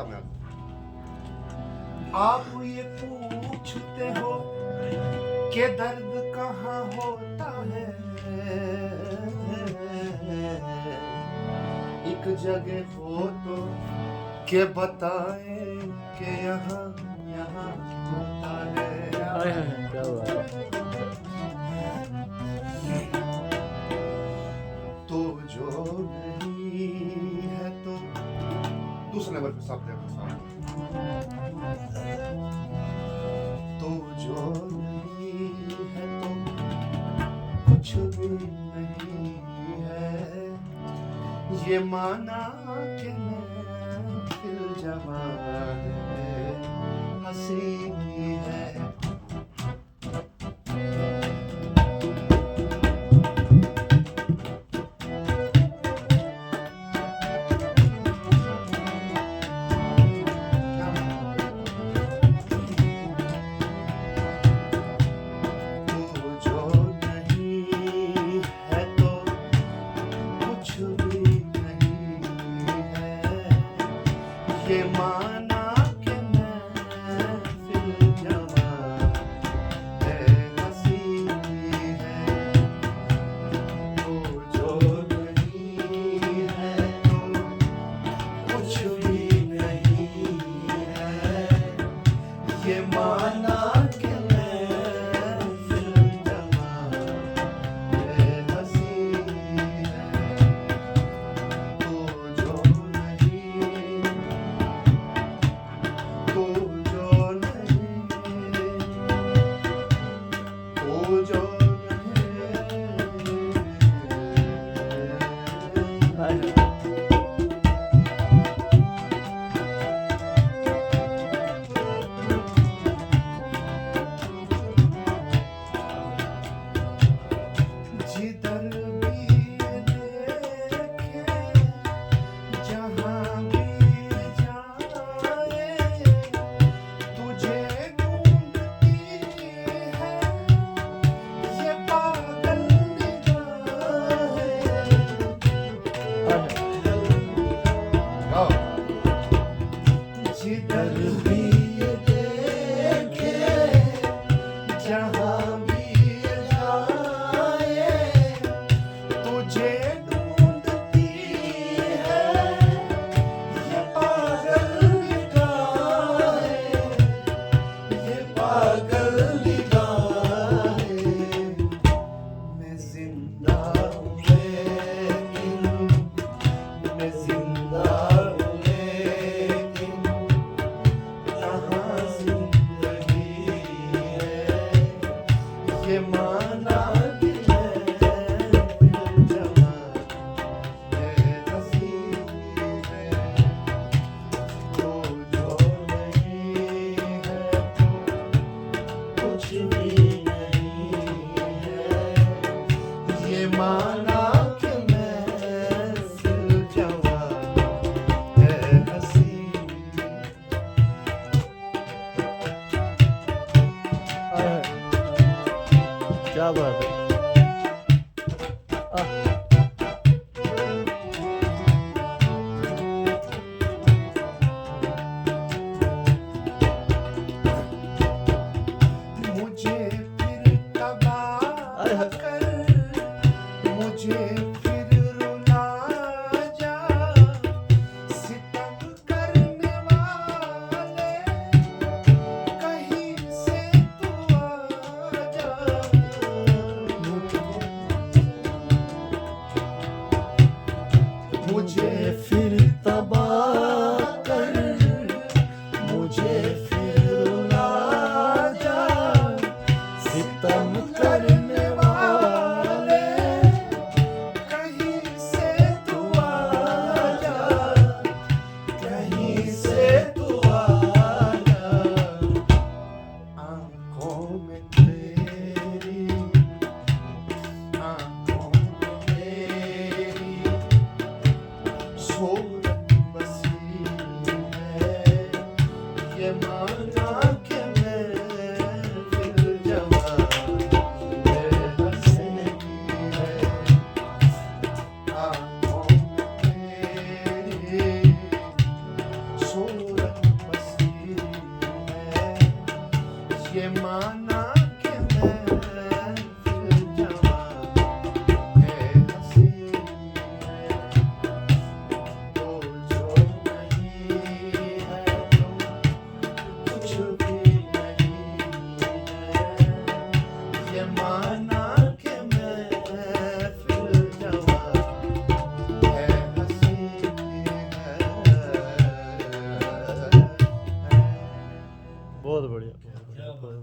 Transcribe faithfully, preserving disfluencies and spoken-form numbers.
میں آپ یہ پوچھتے ہو کہ درد کہاں ہوتا ہے، ایک جگہ ہو تو کہ بتائیں کہ یہاں، یہاں ہوتا ہے۔ ہائے ہائے، کیا بات ہے۔ تو جو نہیں ہے تو دوسرے نمبر پہ سب جگہ ساتھ۔ تو جو نہیں ہے تو کچھ بھی نہیں ہے، یہ مانا کہ محفل جوان ہے، حسین ہے۔ تو جو نہیں ہے تو کچھ بھی نہیں ہے، یہ مانا کہ محفل جوان ہے، حسین ہے۔ تو جو نہیں ہے تو کچھ بھی نہیں ہے، یہ مانا کہ محفل جوان ہے، حسین ہے۔ تو جو نہیں، تو جو نہیں، تو جو نہیں۔ جدھر بھی دیکھے، جہاں بھی جائے، تجھے ڈھونڈتی ہے یہ پاگل نگاہیں۔ جدھر بھی دیکھے، جہاں بھی جائے، تجھے ڈھونڈتی ہے یہ پاگل نگاہیں، یہ پاگل نگاہیں۔ میں زندہ ہوں لیکن، میں زندہ ہوں لیکن کہاں زندگی ہے؟ یہ مانا کہ محفل جوان ہے، حسین ہے۔ تو جو نہیں ہے تو کچھ بھی نہیں ہے، یہ مانا کہ محفل جوان ہے، حسین۔ کیا بات ہے۔ آہ۔ مجھے پھر تباہ کر، مجھے پھر رلا جا، ستم کرنے والے، کہیں سے تو آ جا۔ مجھے پھر تباہ کر، مجھے پھر رلا جا، ستم کرنے والے۔ बहुत बढ़िया, बहुत बढ़िया।